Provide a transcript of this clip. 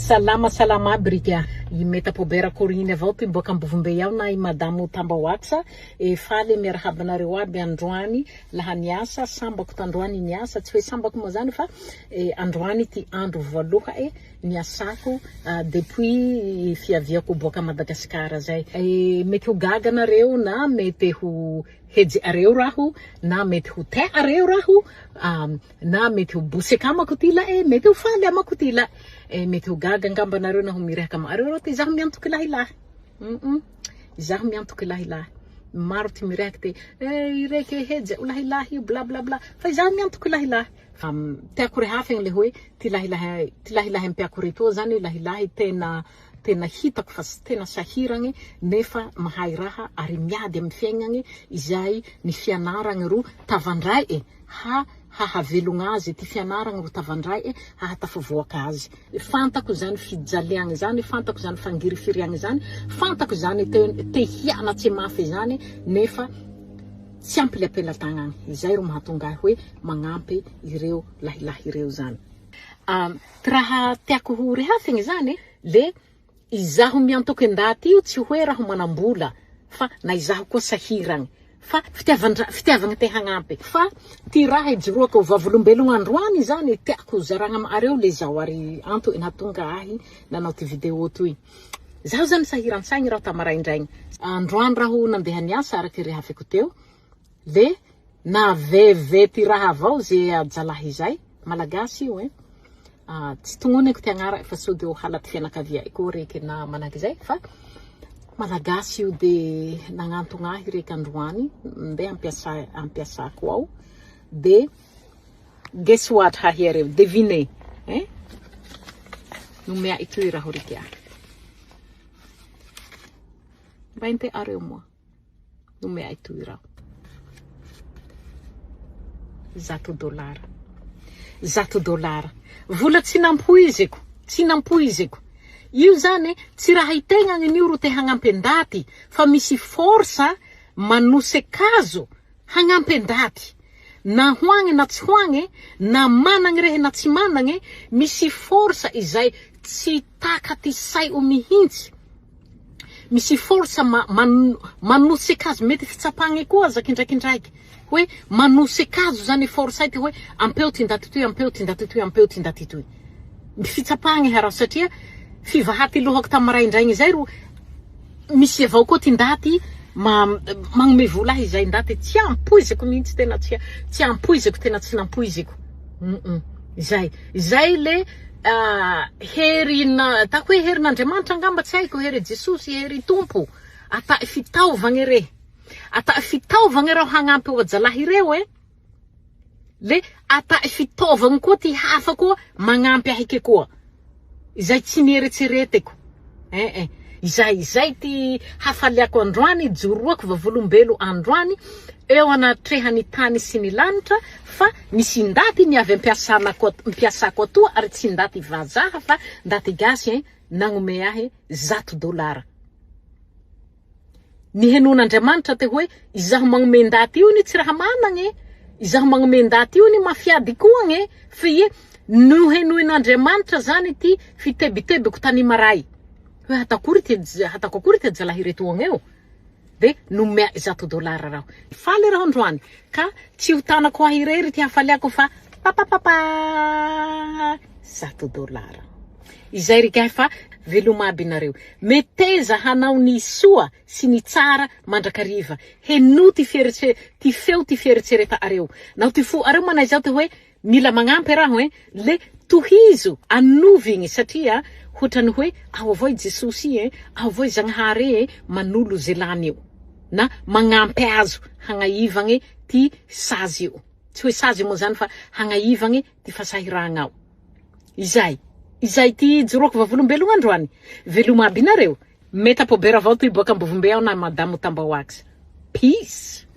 Salama salama aby ry ka. I Meta Paubert Corine avao toy boaka Ambovombe ao na i Madamo Tambaoaxa e faly miarahaba anareo aby androany laha niasa sambako tandroany niasa tsy hoe sambako moa zany fa androany ty andro voaloha'e niasako depuis fiaviako boaka Madagascar zay. Mety ho gaga nareo na mety ho heji'areo raho na mety ho tea'areo raho na mety ho boseka amako ty ila'e, mety ho faly amako ty ila'e, mety ho gaga angamba nareo naho mirehaka ama'areo raho ty izaho miantoky lahilahy. Hum izaho miantoky lahilahy. Maro ty mirehaky te eh ireke heje o lahilahy io bla bla bla fa izaho miantoky lahilahy. Fa tiako rehafigny le hoe ty lahilahy ty lahilahy ampiako retoa zany lahilahy tena tena hitako fa tena sahiragny nefa mahay raha ary miady amin'ny fiaignagny izay ny fianaragny ro tavandrai'e ha hahavelogna azy ty fianaragny ro tavandrai'e hahatafavoaka azy. Fantako izany fijaliagny izany, fantako izany fangirifiriagny izany, fantako izany te te hianatse mafy izany nefa tsy ampy le am-pelatagnagny. Izay ro mahatonga ahy hoe magnampy ireo lahilahy ireo zany. Ty raha tiako ho rehafigny zany le izaho miantoky ndaty io tsy hoe raho manam-bola fa na izaho koa sahiragny fa fitiavan-dra fitiavagna te hagnampy fa ty raha ijoroako vavolombelogno androany zany tiako zaragna ama'areo le zao ary antony nahatonga ahy nanao ty video toy. Zaho zany sahiran-tsaigny raho tamaraindraigny. Androany raho nandeha niasa araky rehafiko teo Le naveve ty raha avao ze ajalahy izay, malagasy io eh, tsy tognoniko ty agnarany fa sao de ho halaty fianakavia'ay koa reke na manahaky izay fa malagasy io de nagnantogna ahy reke androany ndeha ampiasa ampiasako ao de guess what hahiareo devinez eh nomea'y toy raho reke ah mba ente'areo moa. Nomey toy raho. Zato dolara. Zato dolara. Vola tsy nampoiziko. Tsy nampoiziko. Io zany tsy raha itegnany an'io ro te hagnampy ndaty fa misy force manosekazo hagnampy ndaty. Na ho agny na tsy ho agny, na managny rehe na tsy managny, misy force izay tsy taka ty sai'o mihintsy. Misy force manoseka azy, mety fitsapagne koa aza kindraikindraiky, hoe manoseka azo zany force ay ty hoe ampeo ty ndaty toy, ampeo ty ndaty toy, ampeo ty ndaty toy. Ny fitsapagne haraho satria fivaha ty lohako tamy maraindraigny zay ro misy avao koa ty ndaty magnome vola ahy izay ndaty tsy ampoiziko mihitsy tena tsy tsy ampoiziko tena tsy nampoiziko. Izay izay le Hery na ataoko hoe herin'Andriamanitra angamba tsy haiko, hery Jesosy, hery Tompo, atahy fitaovagna re, atahy fitaovagna raho hagnampy o ajalahy ireo e, le atahy fitaovagna koa ty hafa koa magnampy ahike koa, izay tsy nieretsereteko, eh eh, izay izay ty hafaliako androany, ijoroako vavolombelo androany eo anatrehan'ny tany sy ny lanitra Fa misy ndaty niavy ampiasanako mpiasako atoa ary tsy ndaty vazaha fa ndaty gasy hein nagnome ahy zato dolara. Nihenoan'Andriamanitra te hoe izaho magnome ndaty io ny tsy raha managne, izaho magnome ndaty io ny mafiady koa agne, fe ie nohenoin'Andriamanitra zany ty fitebitebiko tany maray hoe hatako akory ty hatako akory ty ajalahy retoagneo. De nomea zato dollars raho. Faly raho androany ka tsy ho tanako ahy irery ty hafaliako fa papapapa zato dollars. Izay ry gahy fa veloma aby nareo. Meteza hanao ny soa sy ny tsara mandrakariva. Henoa ty fieretse ty feo ty fieretsereta'areo. Naho ty fo'areo manay zao ty hoe Mila magnampy raho ein, le tohizo anovy igny satria hotrany hoe ao avao i Jesosy ein, ao avao i Zagnahary ein manolo ze lany io na magnampy azo hagnaivagne ty sazy io, tsy hoe sazy moa zany fa hagnaivagne ty fasahiragnao. Izay, izay ty ijoroako vavolombelogno androany. Veloma aby nareo. Meta pobera avao toy boaka Ambovombe ao na Madamo Tambaoax. Peace.